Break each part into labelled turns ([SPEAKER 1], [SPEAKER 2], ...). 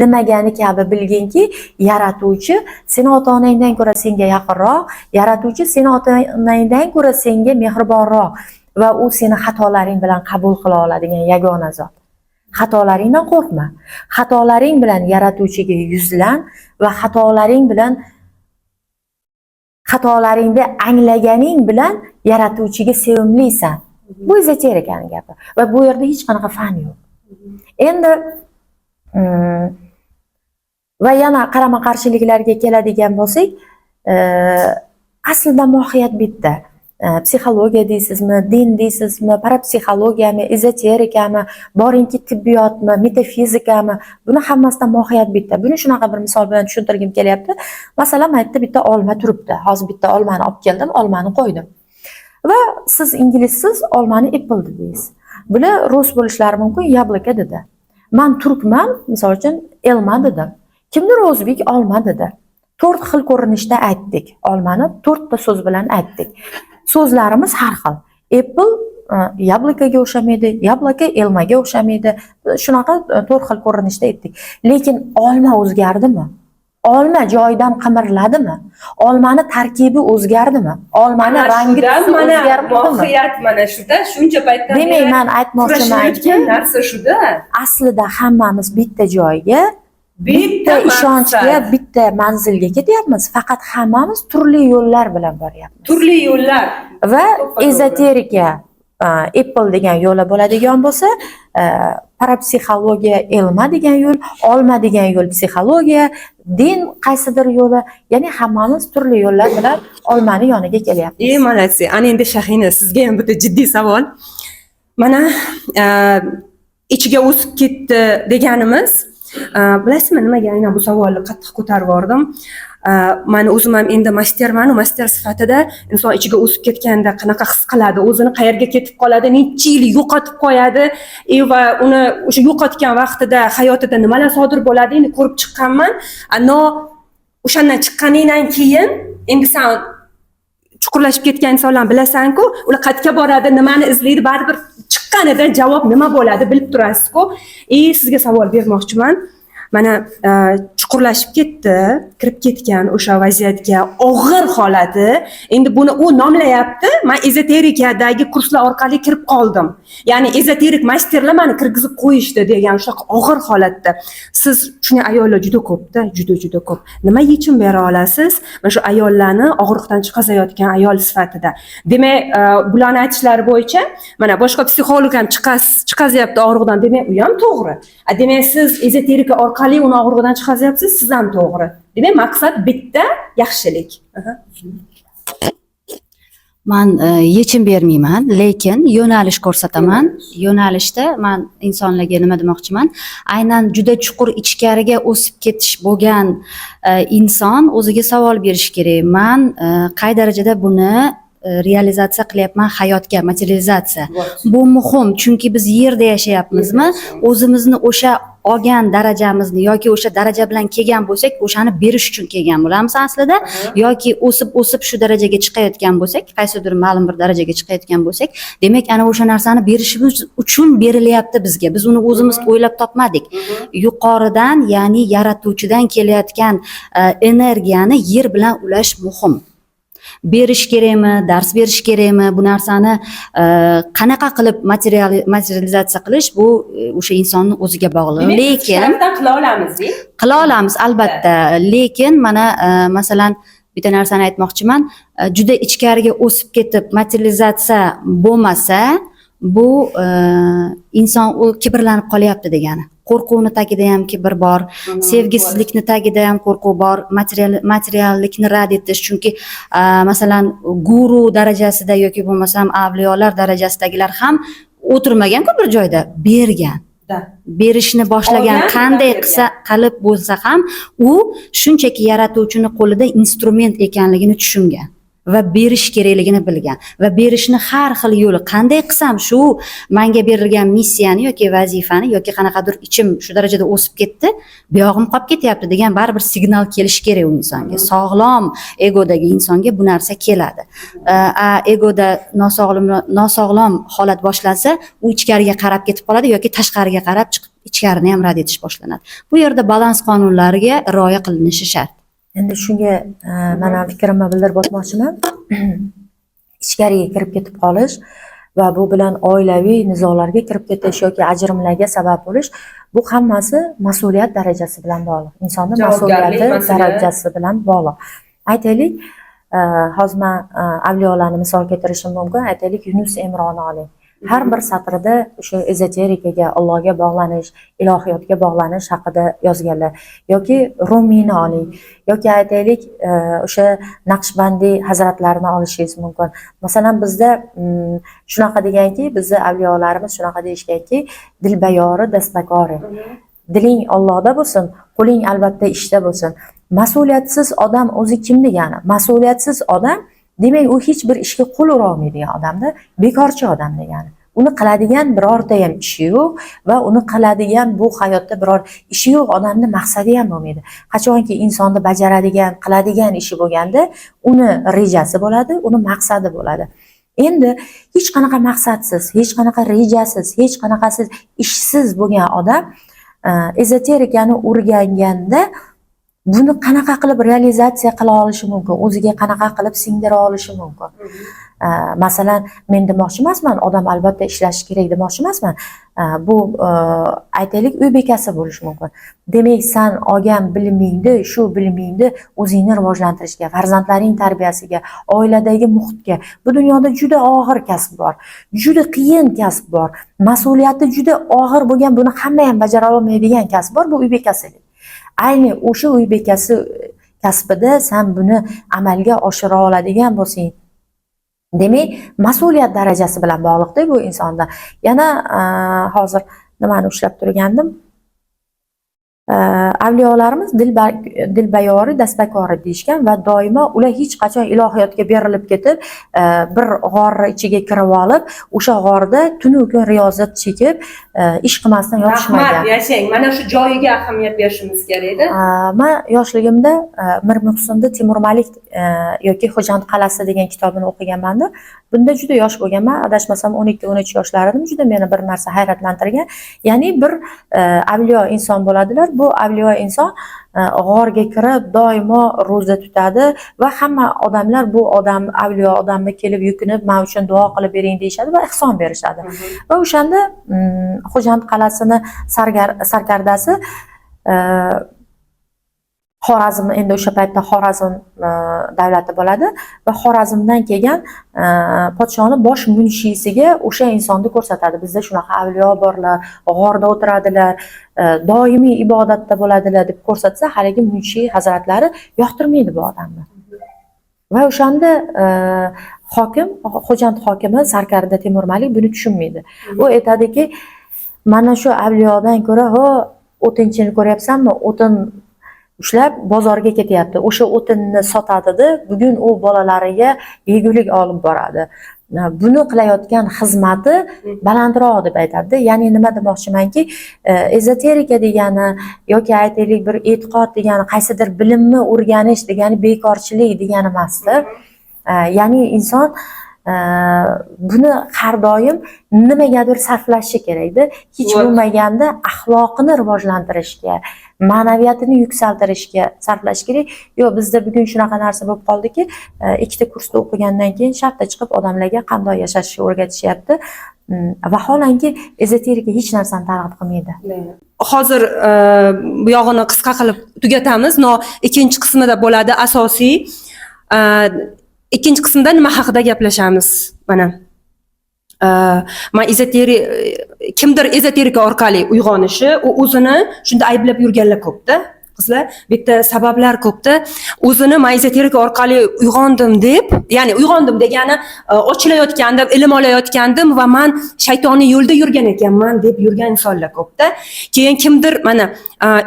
[SPEAKER 1] Demagani kabi bilginki, yaratuvchi seni ota onangdan ko'ra senga yaqinroq, yaratuvchi seni ota onangdan ko'ra senga mehribonroq va u seni xatolaring bilan qabul qila oladigan yagona zot. Xatolaringdan qo'rqma. Xatolaring bilan yaratuvchiga yuzlan va xatolaring bilan, xatolaringni anglaganing bilan yaratuvchiga sevimlisan. Bu ezoterikani gapi va bu yerda hech qanaqa fan yo'q. Endi va yana qarama qarshiliklarga keladigan bo'lsak, aslida mohiyat bitta. Psixologiya deysizmi, din deysizmi, parapsixologiyami, ezoterikami, boringki tibbiyotmi, metafizikami, buni hammasida mohiyat bitta. Buni shunaqa bir misol bilan tushuntirgim kelyapti. Masalan, mana yerda bitta olma turibdi. Hozir bitta olmani olib keldim, olmani qo'ydim va siz inglizsiz, olmani apple dedingiz. Bular rus bo'lishlari mumkin, яблоко dedi. Man turkman, misol uchun, elma dedim. Kimdir o'zbek olma dedi. To'rt xil ko'rinishda aytdik olmani, to'rtta so'z bilan aytdik. So'zlarimiz har xil. Apple яблоко ga o'xshamaydi, яблоко elmaga o'xshamaydi. Shunaqa to'rt xil ko'rinishda aytdik, lekin olma o'zgardimi? Olma joyidan qimirladimi? Olmani tarkibi o'zgardimi? Olmani
[SPEAKER 2] Mana
[SPEAKER 1] rangi,
[SPEAKER 2] shuda
[SPEAKER 1] tusi
[SPEAKER 2] mana
[SPEAKER 1] o'zgardimi?
[SPEAKER 2] Mohiyat mana shuda, shuncha paytdan
[SPEAKER 1] Demak,
[SPEAKER 2] beri
[SPEAKER 1] man aytmoqchimanki,
[SPEAKER 2] kurashayotgan narsa shuda.
[SPEAKER 1] aslida hammamiz bitta joyga, bitta
[SPEAKER 2] bitta
[SPEAKER 1] ishonchga,
[SPEAKER 2] maqsad.
[SPEAKER 1] bitta manzilga ketyapmiz, faqat hammamiz turli yo'llar bilan boryapmiz.
[SPEAKER 2] Turli yo'llar.
[SPEAKER 1] Va
[SPEAKER 2] To'ppa to'g'ri.
[SPEAKER 1] ezoterika apple degan yo'li bo'ladigan bo'lsa, parapsixologiya elma degan yo'l, olma degan yo'l psixologiya, din qaysidir yo'li, ya'ni hammamiz turli yo'llar bilan olmani yoniga kelyapmiz.
[SPEAKER 2] E, молодцы. Ana endi, Shahina, sizga ham bitta jiddiy savol. Mana ichiga o'sib ketdi deganimiz, bilasizmi, nimaga aynan bu savolni qattiq ko'tarib yubordim? Mani o'zim ham endi mastermanu, master sifatida inson ichiga o'sib ketganda qanaqa his qiladi o'zini, qayerga ketib qoladi, necha yil yo'qotib qo'yadi va uni o'sha yo'qotgan vaqtida hayotida nimalar sodir bo'ladi, endi ko'rib chiqqanman. Но o'shandan chiqqaningdan keyin endi san chuqurlashib ketgan insonlarni bilasanku, ular qayerga boradi, nimani izlaydi, baribir chiqqanida javob nima bo'ladi, bilib turasizku. И sizga savol bermoqchiman. Mana chuqurlashib ketdi, kirib ketgan o'sha vaziyatga, og'ir holati. Endi buni u nomlayapti: man ezoterikadagi kurslar orqali kirib qoldim, ya'ni ezoterik masterlar mani kirgizib qo'yishdi degan. Shunaqa og'ir holatda siz, shunday ayollar juda ko'pda, juda juda ko'p, nima yechim bera olasiz mana shu ayollarni og'riqdan chiqazayotgan ayol sifatida? Demak, bularni aytishlari bo'yicha, mana boshqa psixolog ham chiqazyapti og'riqdan, demak, u ham to'g'ri. A demak, siz ezoterika orqali uni og'rig'idan chiqazyapsiz, siz ham to'g'ri. Demak, maqsad bitta, yaxshilik. Aha.
[SPEAKER 3] Man yechim bermayman, lekin yo'nalish ko'rsataman. Yo'nalishda man insonlarga nima demoqchiman? Aynan juda chuqur ichkariga o'sib ketish bo'lgan inson o'ziga savol berishi kerak: man qay darajada buni realizatsiya qilyapman hayotga, materializatsiya. Bu muhim, chunki biz yerda yashayapmizmi, o'zimizni o'sha olgan darajamizni yoki o'sha daraja bilan kelgan bo'lsak, o'shani berish uchun kelgan bo'lamiz aslida. Yoki o'sib o'sib shu darajaga chiqayotgan bo'lsak, qaysidir ma'lum bir darajaga chiqayotgan bo'lsak, demak, ana o'sha narsani berishimiz uchun berilyapti bizga. Biz uni o'zimiz o'ylab topmadik. Yuqoridan, ya'ni yaratuvchidan kelayotgan energiyani yer bilan ulash muhim. Berish kerakmi, dars berish kerakmi, bu narsani qanaqa qilib materializatsiya qilish, bu o'sha insonni o'ziga bog'liq.
[SPEAKER 2] Demak, biz
[SPEAKER 3] Lekin
[SPEAKER 2] tarafdan qila olamiz.
[SPEAKER 3] Qila olamiz, albatta. Lekin mana masalan, bitta narsani aytmoqchiman. Juda ichkariga o'sib ketib materializatsiya bo'lmasa, bu inson u kibrlanib qolyapti degani. Qo'rquvni tagida ham kibr bor, sevgisizlikni tagida ham qo'rquv bor, materiallikni rad etish. Chunki masalan, guru darajasida yoki bo'lmasam avliyolar darajasidagilar ham o'tirmagan-ku bir joyda, bergan, berishni boshlagan.
[SPEAKER 2] Olgan va
[SPEAKER 3] Qanday
[SPEAKER 2] bergan.
[SPEAKER 3] qilsa, qilib bo'lsa ham, u shunchaki yaratuvchini qo'lida instrument ekanligini tushungan va berish kerakligini bilgan va berishni har xil yo'li, qanday qilsam shu manga berilgan missiyani yoki vazifani yoki qanaqadir ichim shu darajada o'sib ketdi, buyog'im qolib ketyapti degan baribir signal kelishi kerak u insonga. Sog'lom egodagi insonga bu narsa keladi. A egoda nosog'lom holat boshlansa, u ichkariga qarab ketib qoladi yoki tashqariga qarab chiqib, Ichkarini ham rad etish boshlanadi. Bu yerda balans qonunlariga rioya qilinishi shart.
[SPEAKER 1] Endi shunga man ham fikrimni bildirib o'tmoqchiman. Ichkariga kirib ketib qolish va bu bilan oilaviy nizolarga kirib ketish yoki ajrimlarga sabab bo'lish, bu hammasi mas'uliyat darajasi bilan bog'liq. Insonni
[SPEAKER 2] Javobgarlik,
[SPEAKER 1] mas'uliyati
[SPEAKER 2] mas'uliyat.
[SPEAKER 1] Darajasi bilan bog'liq. Aytaylik, hozir man avliyolarni misol keltirishim mumkin. Aytaylik, Yunus Emroni oling. Har bir satrida o'sha ezoterikaga, Allohga bog'lanish, ilohiyotga bog'lanish haqida yozganlar. Yoki Rumiyni oling, yoki aytaylik, o'sha Naqshbandiy hazratlarini olishingiz mumkin. Masalan, bizda shunaqa deganki, bizni avliyolarimiz shunaqa deyishganki, dilbayori dastbakori. Diling Allohda bo'lsin, qo'ling albatta ishda bo'lsin. Mas'uliyatsiz odam o'zi kim degani? Mas'uliyatsiz odam demak, u hech bir ishga qo'l ura olmaydigan odamda, bekorchi odam degani. Uni qiladigan birorta ham ishi yo'q va uni qiladigan bu hayotda biror ishi yo'q odamni maqsadi ham bo'lmaydi. Qachonki insonni bajaradigan, qiladigan ishi bo'lganda, uni rejasi bo'ladi, uni maqsadi bo'ladi. Endi hech qanaqa maqsadsiz, hech qanaqa rejasiz, hech qanaqasiz ishsiz bo'lgan odam ezoterikani o'rganganda buni qanaqa qilib realizatsiya qila olishi mumkin, o'ziga qanaqa qilib singdira olishi mumkin? Masalan, men demoqchi emasman, odam albatta ishlashi kerak demoqchi emasman. Bu aytaylik, uy bekasi bo'lishi mumkin. Demak, san olgan bilimingni, shu bilimingni o'zingni rivojlantirishga, farzandlaring tarbiyasiga, oiladagi muhitga. Bu dunyoda juda og'ir kasb bor, juda qiyin kasb bor, mas'uliyati juda og'ir bo'lgan, buni hamma ham bajara olmaydigan kasb bor, bu uy bekasilik. Ayni o'sha uy bekasi kasbida san buni amalga oshira oladigan bo'lsang, demak, mas'uliyat darajasi bilan bog'liqda bu insonda. Yana hozir nimani ushlab turgandim? Avliyolarimiz dilbayori dastbakori deyishgan va doimo ular hech qachon ilohiyotga berilib ketib, bir g'orni ichiga kirib olib, o'sha g'orda tunu kun riyozat chekib, ish qilmasdan yotishmagan.
[SPEAKER 2] Rahmat, yashang. Mana shu joyiga ahamiyat berishimiz kerakda.
[SPEAKER 1] Man yoshligimda Mir Muhsinni Temur Malik yoki Xo'jand qal'asi degan kitobini o'qiganmanda. Bunda juda yosh bo'lganman, adashmasam 12-13 yoshlar edim. Juda meni bir narsa hayratlantirgan. Ya'ni bir avliyo inson bo'ladilar. Bu avliyo inson g'orga kirib doimo ro'za tutadi va hamma odamlar bu odam, avliyo odamni kelib yukinib, "Man uchun duo qilib bering", deyishadi va ehson berishadi. Va o'shanda Xo'jand qal'asini sarkardasi Xorazm, endi o'sha paytda Xorazm davlati bo'ladi va Xorazmdan kelgan podshoni bosh munshiysiga o'sha insonni ko'rsatadi. Bizda shunaqa avliyo borlar, g'orda o'tiradilar, doimiy ibodatda bo'ladilar deb ko'rsatsa, haligi munshiy hazratlari yoqtirmaydi bu odamni. Va o'shanda hokim, Xo'jand hokimi sarkarda Temur Malik buni tushunmaydi. U aytadiki, mana shu avliyodan ko'ra, ho, o'tinchini ko'ryapsanmi? O'tin ushlab bozorga ketyapti. O'sha o'tinni sotadida, bugun u bolalariga yegulik olib boradi. Buni qilayotgan xizmati balandroq deb aytadi. Ya'ni nima demoqchimanki, ezoterika degani yoki aytaylik bir e'tiqod degani, qaysidir bilimni o'rganish degani bekorchilik degani emasda. Ya'ni inson buni har doim nimagadir sarflashi kerakda. Hech bo'lmaganda axloqini rivojlantirishga, ma'naviyatini yuksaltirishga sarflash kerak. Yo'q, bizda bugun shunaqa narsa bo'lib qoldiki, ikkita kursda o'qigandan keyin shartta chiqib odamlarga qanday yashashni o'rgatishyapti. Vaholanki ezoterika hech narsani targ'ib qilmaydi.
[SPEAKER 2] Hozir bu yog'ini qisqa qilib tugatamiz. Но ikkinchi qismida bo'ladi asosiy. Ikkinchi qismda nima haqida gaplashamiz? Mana. Man kimdir ezoterika orqali uyg'onishi, u o'zini shunda ayblab yurganlar ko'pda. Qizlar, bu yerda sabablar ko'pda. O'zini man ezoterika orqali uyg'ondim deb, ya'ni uyg'ondim degani ochilayotgandim, ilm olayotgandim va man shaytoniy yo'lda yurgan ekanman deb yurgan insonlar ko'pda. Keyin kimdir mana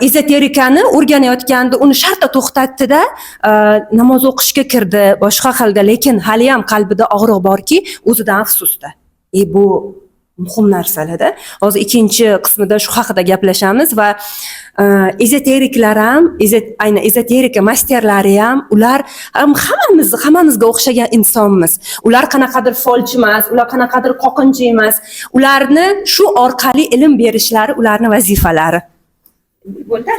[SPEAKER 2] ezoterikani o'rganayotganda uni shartta to'xtatdida, namoz o'qishga kirdi, boshqa qildi, lekin hali ham qalbida og'riq borki, o'zidan afsusda. E bu Muhim narsalarda. Hozir ikkinchi qismida shu haqida gaplashamiz va ezoteriklar ham, aynan ezoterika masterlari ham, ular ham hammamizga o'xshagan insonmiz. Ular qanaqadir folchi emas, ular qanaqadir qoqinchi emas. Ularni shu orqali ilm berishlari ularni vazifalari. Bo'ldi.